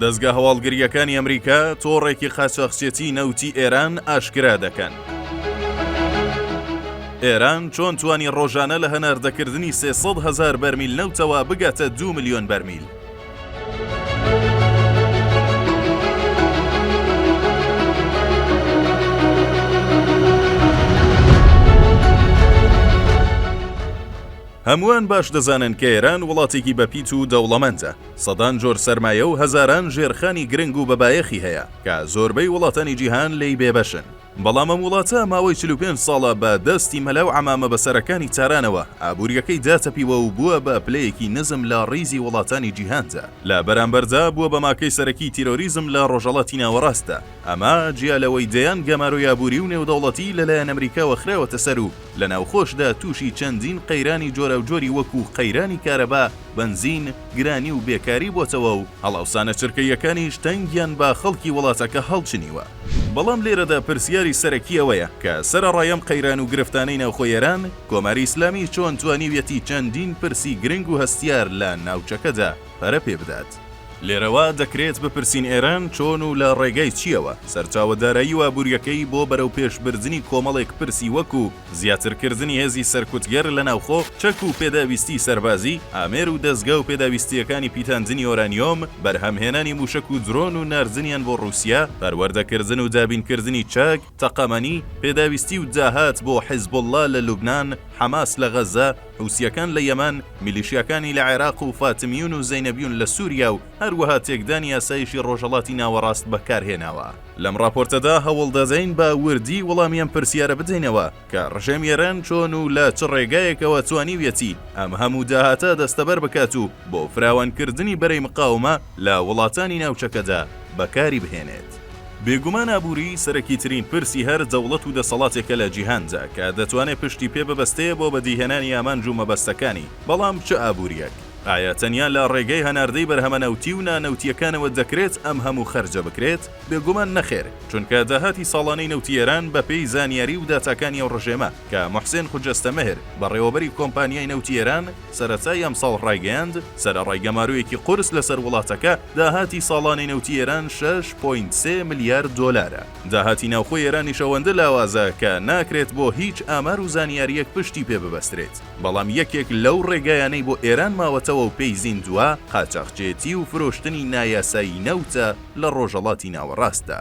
دەزگا هەواڵگرییەکانی ئەمریکا تۆڕێکی قاچاخچێتی نەوتی ئێران ئاشکرا دەکەن. ئێران چۆن توانی ڕۆژانە لە هەناردەکردنی 300 هەزار بەرمیل نەوتەوە بگاتە 2 ملیۆن بەرمیل؟ هەمووان باش دەزانن کە ئێران وڵاتێکی بەپیت و دەوڵەمەندە، سەدان جۆر سەرمایە و هەزاران ژێرخانی گرنگ و بەبایەخی هەیە کە زۆربەی وڵاتانی جیهان لێی بێبەشن. بەڵام ئەم وڵاتە ماوەی 45 ساڵە بە دەستی مەلا و عەمامە بەسەرەکانی تارانەوە ئابوورییەکەی داتەپیوە و بووە بە پلەیەکی نزم لە ڕیزی وڵاتانی جیهاندا. لە بەرامبەردا بووە بە ماکەی سەرەکی تیرۆریزم لە ڕۆژهەڵاتی ناوەڕاستدا. ئەمە جیا لەوەی دەیان گەمارۆی ئابووری و نێودەوڵەتی لەلایەن ئەمریکاوە خراوەتە سەر و لە ناوخۆشدا تووشی چەندین قەیرانی جۆراوجۆری وەکوو قەیرانی کارەبا، بەنزین، گرانی و بێکاری بۆتەوە و هەڵاوسانە چرکەییەکانیش تەنگیان بە خەڵکی وڵاتەکە هەڵچنیوە. بەڵام لێرەدا پرسیاری سەرەکی ئەوەیە کە سەرەڕای ئەم قەیران و گرفتانەی ناوخۆی ئێران، کۆماری ئیسلامی چۆن توانیویەتی چەندین پرسی گرنگ و هەستیار لە ناوچەکەدا پەرە پێ بدات؟ لێرەوە دەکرێت بپرسین ئێران چۆن و لە ڕێگای چییەوە سەرچاوە دارایی و ئابوورییەکەی بۆ بەرەوپێشبردنی کۆمەڵێک پرسی وەکو زیاترکردنی هێزی سەرکوتگەر لە ناوخۆ، چەک و پێداویستی سەربازی، ئامێر و دەزگا و پێداویستییەکانی پیتاندنی ئۆرانیۆم، بەرهەمهێنانی مووشەک و درۆن و ناردنیان بۆ ڕووسیا، پەروەردەکردن و دابینکردنی چەک، تەقەمەنی، پێداویستی و داهات بۆ حیزبوڵڵا لە لوبنان، حەماس لە غەززە، حوسییەکان لە یەمەن، میلیشیاکانی لە عێراق و فاتمیون و زەینەبیون لە سووریا و هەروەها تێکدانی ئاسایشی ڕۆژهەڵاتی ناوەڕاست بەکارهێناوە. لەم ڕاپۆرتەدا هەوڵدەدەین بە وردی وەڵامی ئەم پرسیارە بدەینەوە کە ڕژێمی ئێران چۆن و لە چ ڕێگایەکەوە توانیویەتی ئەم هەموو داهاتە دەستەبەر بکات و بۆ فراوانکردنی بەرەی مقاومە لە وڵاتانی ناوچەکەدا بەکاری بهێنێت. بێگومان ئابووری سەرەکیترین پرسی هەر دەوڵەت و دەسەڵاتێکە لە جیهاندا کە دەتوانێ پشتی پێ ببەستێ بۆ بەدیهێنانی ئامانج و مەبەستەکانی، بەڵام چ ئابوورییەک؟ ئایا تەنیا لە ڕێگەی هەناردەی بەرهەمە نەوتی و نانەوتییەکانەوە دەکرێت ئەم هەموو خەرجە بکرێت؟ بێگومان نەخێر، چونکە داهاتی ساڵانەی نەوتی ئێران بەپێی زانیاری و داتاکانی ئەو ڕژێمە کە موحسێن خوجەستە مهر، بەڕێوەبەری کۆمپانیای نەوتی ئێران سەرەتای ئەمساڵ ڕایگەیاند، سەرەڕای گەمارۆیەکی قورس لەسەر وڵاتەکە، داهاتی ساڵانەی نەوتی ئێران شەش point سێ ملیار دۆلارە. داهاتی ناوخۆی ئێرانیش ئەوەندە لاوازە کە ناکرێت بۆ هیچ ئامار و زانیارییەک پشتی پێ ببەسترێت. بەڵام یەکێک لەو ڕێگایانەی بۆ ئێران ماوەتەوە و پێی زیندووە، قاچاخچێتی و فرۆشتنی نایاسایی نەوتە لە ڕۆژهەڵاتی ناوەڕاستدا.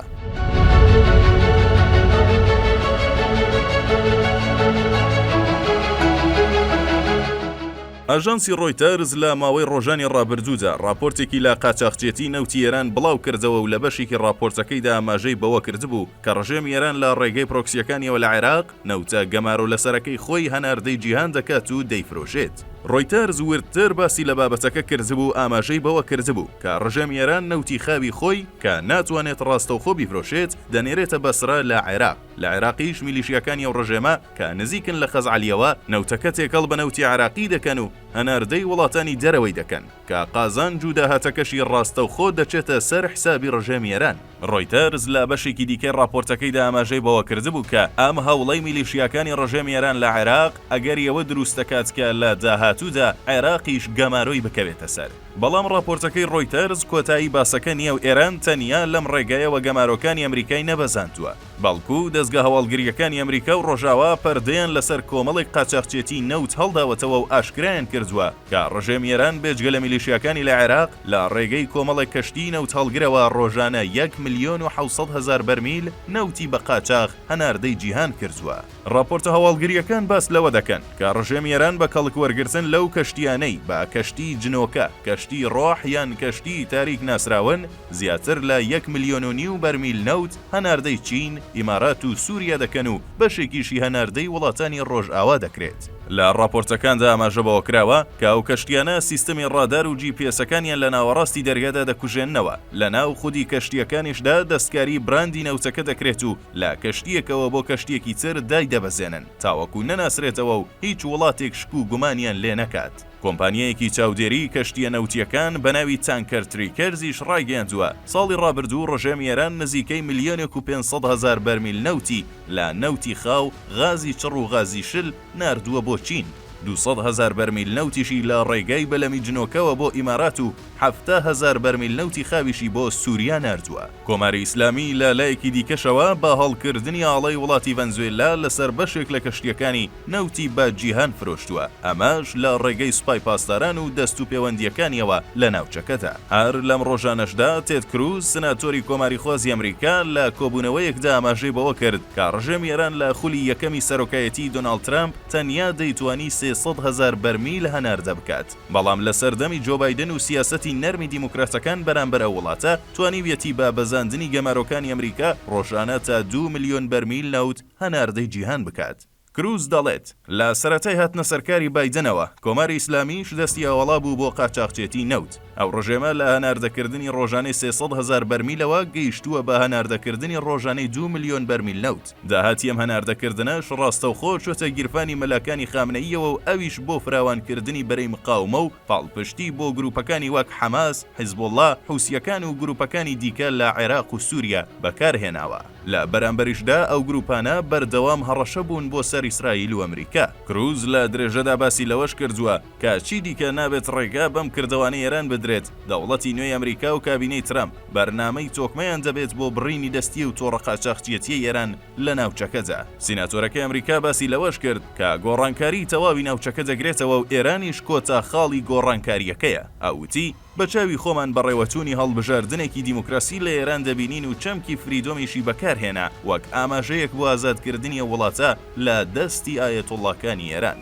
ئاژانسی ڕۆیتەرز لە ماوەی ڕۆژانی ڕابردوودا ڕاپۆرتێکی لە قاچاخچێتی نەوتی ئێران بڵاو کردەوە و لە بەشێکی ڕاپۆرتەکەیدا ئاماژەی بەوە کردبوو کە ڕژێمی ئێران لە ڕێگەی پرۆکسییەکانیەوە لە عێراق نەوتە گەمارۆ لەسەرەکەی خۆی هەناردەی جیهان دەکات و دەیفرۆشێت. ڕۆیتەرز وردتر باسی لە بابەتەکە کردبوو و ئاماژەی بەوە کردبوو کە ڕژێمی ئێران نەوتی خاوی خۆی کە ناتوانێت ڕاستەوخۆ بیفرۆشێت دەنێرێتە بەسرە لە عێراق، لە عێراقیش میلیشیاکانی ئەو ڕژێمە کە نزیکن لە خەزعەلیەوە نەوتەکە تێکەڵ بە نەوتی عێراقی دەکەن و هەناردەی وڵاتانی دەرەوەی دەکەن کە قازانج و داهاتەکەشی ڕاستەوخۆ دەچێتە سەر حسابی ڕژێمی ئێران. ڕۆیتەرز لە بەشێکی دیکەی ڕاپۆرتەکەیدا ئاماژەی بەوە کردبوو کە ئەم هەوڵەی میلیشیاکانی ڕژێمی ئێران لە عێراق ئەگەری ئەوە دروست دەکات کە لە داهاتوودا عێراقیش گەمارۆی بکەوێتە سەر. بەڵام ڕاپۆرتەکەی ڕۆیتەرز کۆتایی باسەکە نییە و ئێران تەنیا لەم ڕێگایەوە گەمارۆکانی ئەمریکای نەبەزاندووە، بەڵکو دەزگا هەواڵگرییەکانی ئەمریکا و ڕۆژاوا پەردەیان لەسەر کۆمەڵێک قاچاخچێتی نەوت هەڵداوەتەوە و ئاشکرایان کردووە کە ڕژێمی ئێران بێجگە لە میلیشیاکانی لە عێراق لە ڕێگەی کۆمەڵێک کەشتیی نەوتهەڵگرەوە ڕۆژانە 1,700,000 بەرمیل نەوتی بە قاچاخ هەناردەی جیهان کردووە. ڕاپۆرتە هەواڵگرییەکان باس لەوە دەکەن کە ڕژێمی ئێران بە کەڵک وەرگرتن لەو کەشتییانەی بە کەشتیی جنۆکە، کەشتیی ڕۆح یان کەشتیی تاریک ناسراون، زیاتر لە یەک ملیۆن و نیو بەرمیل نەوت هەناردەی چین، ئیمارات و سووریا دەکەن و بەشێکیشی هەناردەی وڵاتانی ڕۆژئاوا دەکرێت. لە ڕاپۆرتەکاندا ئاماژە بەوە کراوە کە ئەو کەشتییانە سیستمی ڕادار و جی پی ئێسەکانیان لە ناوەڕاستی دەریادا دەکوژێننەوە، لە ناو خودی کەشتییەکانیشدا دەستکاری براندی نەوتەکە دەکرێت و لە کەشتییەکەوە بۆ کەشتییەکی تر دایدەبەزێنن تاوەکو نەناسرێتەوە و هیچ وڵاتێک شک و گومانیان لێ نەکات. کۆمپانیایەکی چاودێریی کەشتییە نەوتییەکان بە ناوی تانکەر تریکەرزیش ڕایگەیاندووە، ساڵی ڕابردوو ڕژێمی ئێران نزیکەی ملیۆنێک و 500 هەزار بەرمیل نەوتی لە نەوتی خاو، غازی چڕ و غازی شل ناردووە بۆ چین. 200,000 بەرمیل نەوتیشی لە ڕێگای بەلەمی جنۆکەوە بۆ ئیمارات و 70,000 بەرمیل نەوتی خاویشی بۆ سوریا ناردووە. کۆماری ئیسلامی لە لایەکی دیکەشەوە بە هەڵکردنی ئاڵای وڵاتی ڤەنزوێلا لەسەر بەشێک لە کەشتییەکانی، نەوتی بە جیهان فرۆشتووە، ئەمەش لە ڕێگەی سوپای پاسداران و دەستوپێوەندییەکانیەوە لە ناوچەکەدا. هەر لەم ڕۆژانەشدا تێد کروز، سناتۆری کۆماریخوازی ئەمریکا لە کۆبوونەوەیەکدا ئاماژەی بەوە کرد کە ڕژێمی ئێران لە خولی یەکەمی سەرۆکایەتیی دۆناڵد ترەمپ تەنیا دەیتوانی 300,000 بەرمیل هەناردە بکات، بەڵام لە سەردەمی جۆ بایدن و سیاسەتی نەرمی دیموکراتەکان بەرامبەر ئەو وڵاتە توانیویەتی بە بەزاندنی گەمارۆکانی ئەمریکا ڕۆژانە تا دوو ملیۆن بەرمیل نەوت هەناردەی جیهان بکات. کروز دەڵێت، لە سەرەتای هاتنە سەرکاری بایدنەوە، کۆماری ئیسلامیش دەستی ئاوەڵا بوو بۆ قاچاخچێتی نەوت. ئەو ڕژێمە لە هەناردەکردنی ڕۆژانەی 300,000 بەرمیلەوە گەیشتووە بە هەناردەکردنی ڕۆژانەی دوو ملیۆن بەرمیل نەوت. داهاتی ئەم هەناردەکردنەش ڕاستەوخۆ چۆتە گیرفانی مەلاکانی خامنەییەوە و ئەویش بۆ فراوانکردنی بەرەی مقاومە و پاڵپشتی بۆ گروپەکانی وەک حەماس، حیزبوڵڵا، حوسییەکان و گروپەکانی دیکە لە عێراق و سوریا بەکارهێناوە. لە بەرامبەریشدا ئەو گروپانە بەردەوام هەڕەشە بوون بۆ سەر ئیسرائیل و ئەمریکا. کروز لە درێژەدا باسی لەوەش کردووە کە چیدیکە نابێت ڕێگا بەم کردەوانەی ئێران بدرێت، دەوڵەتی نوێی ئەمریکا و کابینەی ترەمپ بەرنامەی تۆکمەیان دەبێت بۆ بڕینی دەستی و تۆڕە قاچاخچیەتیەی ئێران لە ناوچەکەدا. سیناتۆرەکەی ئەمریکا باسی لەوەش کرد کە گۆڕانکاری تەواوی ناوچەکە دەگرێتەوە و ئێرانیش کۆتا خاڵی گۆڕانکارییەکەیە. ئەو وتی، بە چاوی خۆمان بەڕێوەچوونی هەڵبژاردنێکی دیموکراسی لە ئێران دەبینین و چەمکی freedom یشی بەکارهێنا وەک ئاماژەیەک بۆ ئازادکردنی ئەو وڵاتە لە دەستی ئایەتوڵڵاکانی ئێران.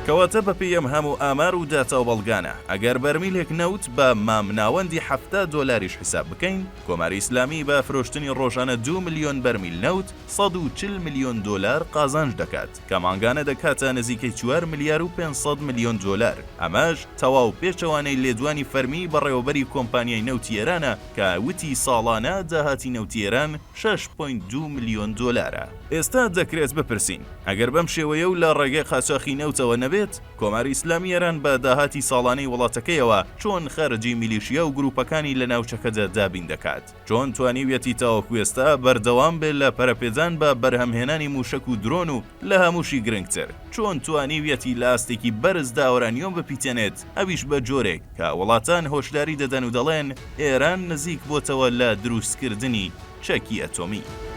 کەواتە بەپێی ئەم هەموو ئامار و داتا و بەڵگانە، ئەگەر بەرمیلێک نەوت بە مامناوەندی 70 دۆلاریش حیساب بکەین، کۆماری ئیسلامی بە فرۆشتنی ڕۆژانە دوو ملیۆن بەرمیل نەوت، 140 ملیۆن دۆلار قازانج دەکات، کە مانگانە دەکاتە نزیکەی چوار ملیار و 500 ملیۆن دۆلار، ئەمەش تەواو پێچەوانەی لێدوانی فەرمیی بەڕێوەبەری کۆمپانیای نەوتی ئێرانە کە وتی ساڵانە داهاتی نەوتی ئێران شەش point دوو ملیۆن دۆلارە. ئێستا دەکرێت بپرسین، ئەگەر بەم شێوەیە و لە ڕێگەی قاچاخی نەوتەوە نەبێت، کۆماری ئیسلامی ئێران بە داهاتی ساڵانەی وڵاتەکەیەوە چۆن خەرجی میلیشیا و گروپەکانی لە ناوچەکەدا دابین دەکات؟ چۆن توانیویەتی تاوەکو ئێستا بەردەوام بێت لە پەرەپێدان بە بەرهەمهێنانی موشەک و درۆن و لە هەمووشی گرنگتر چۆن توانیویەتی لە ئاستێکی بەرزدا ئۆرانیۆم بپیتێنێت ئەویش بە جۆرێک کە وڵاتان هۆشداری دەدەن و دەڵێن ئێران نزیک بۆتەوە لە دروستکردنی چەکی ئەتۆمی؟